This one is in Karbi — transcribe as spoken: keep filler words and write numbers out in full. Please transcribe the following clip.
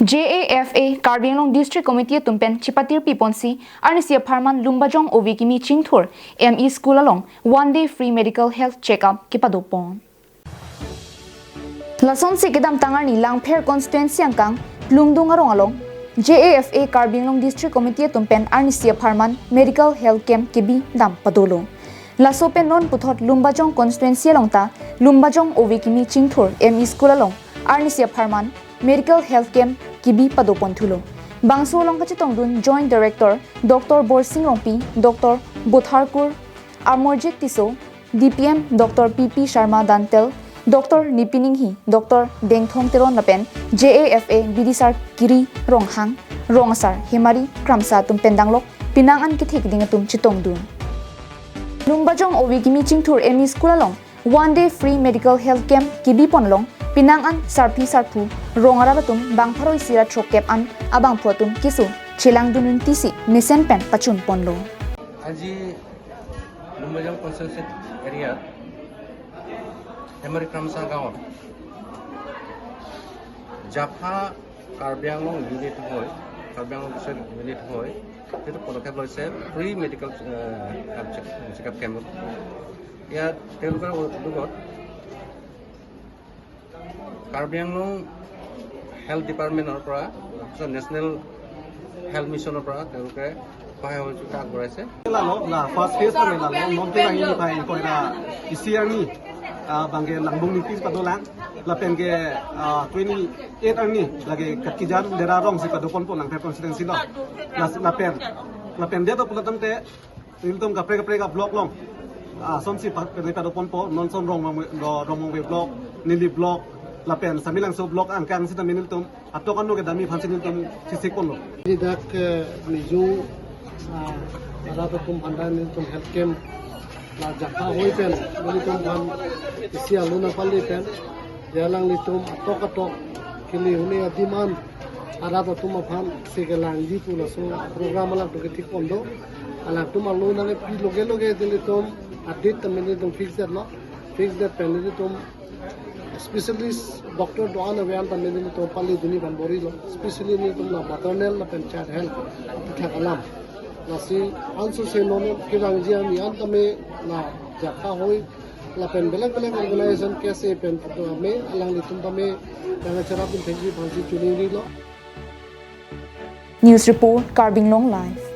J A F A Karbi Anglong District Committee atum pen chipatir piponsi arnisi apharman Lumbajong Ove Kimi Chingthur M E School along one day free medical health checkup kepadopon. Lasonsi kedamtang arni Langpher constituency angkang Lumdung arong along J A F A Karbi Anglong District Committee atum pen arnisi apharman medical health camp kebi dam padolo. Laso pen non puthot Lumbajong constituency along ta Lumbajong Ove Kimi Chingthur M E School along arnisi apharman medical health camp kebi padopon thulo. Bangso along kachetongdun Joint Director Doctor Borsing Rongpi, Doctor Butharkur Amorjit Tisso, D P M Doctor P P Sharma Dantel, Doctor Nipi Ninghi, Doctor Dengthong Teron lapen J A F A bidisar Kiri Ronghang, Rongsar Hemari Kramsa atum pen danglok pinang an kethekding atum chetongdun. Lumbajong Ove Kimi Chingthur M E School along one day free medical health camp kebipon along pinang an sarpi sarpo rong arat atum bang pharo isi ra throkkep an abangphu atum keso chelangdun un tisi mesen pen pachunponlo. আজি লুম্বাজাং কনষ্টিটুৱেঞ্চি এৰিয়াত হেমাৰি ক্ৰামচা গাঁৱত জাফা কাৰ্বি আংলং ইউনিট হৈ, কাৰ্বি Anglong district unit হৈ যিটো পদক্ষেপ লৈছে ফ্ৰী মেডিকেল চেকআপ কেম্প, ইয়াত তেওঁলোকৰ উদ্যোগত কাৰ্বি আংলং হেল্থ ডিপাৰ্টমেণ্টৰ পৰা, তাৰপিছত নেশ্যনেল হেল্থ মিছনৰ পৰা তেওঁলোকে সহায় সহযোগিতা আগবঢ়াইছে। Lalo, la first phase kami lalo, non te rangi ni pai ko era isi arni, ah, bangke langbung ni pis padolang, lapen ke, ah, twenty eight arni, lagi kakijan dera rong si padoponpo Langpher constituency lo. Las lapen, lapen dia to pulatam te, nelitum kaprek kaprek a block along, ah, sonsi pa, pen padoponpo, non son Rongmongve, Ro-, Rongmongve block, Nili block, lapen Samelangso block angkang sita nelitum atok anu kedam aphansi nelitum chesikponlo. Di dak, eh, nijung, ah, arat atum aphan ta nelitum health camp la jaga hoi pen nelitum aphan isi alun apali pen, ya alanglitum atok atok kili huni adim an arat atum aphan si kelangji pu laso program alangtum kethekpon do. Alangtum alun nangpi loge loge nelitum adate ta nelitum fix det lo. Fix det pen nelitum specialist doctor do-an ave an ta nelitum palidunji aphan bor-ilo. Specially nelitum la maternal lapen child health aphuthak alam. Lasi anso se non kevangji arni an tame la jaga hoi lapen belek belek organization K S A pen tame alanglitum tame nangcherap un thekji aphansi choningri lo. News report, Karbi Anglong Live.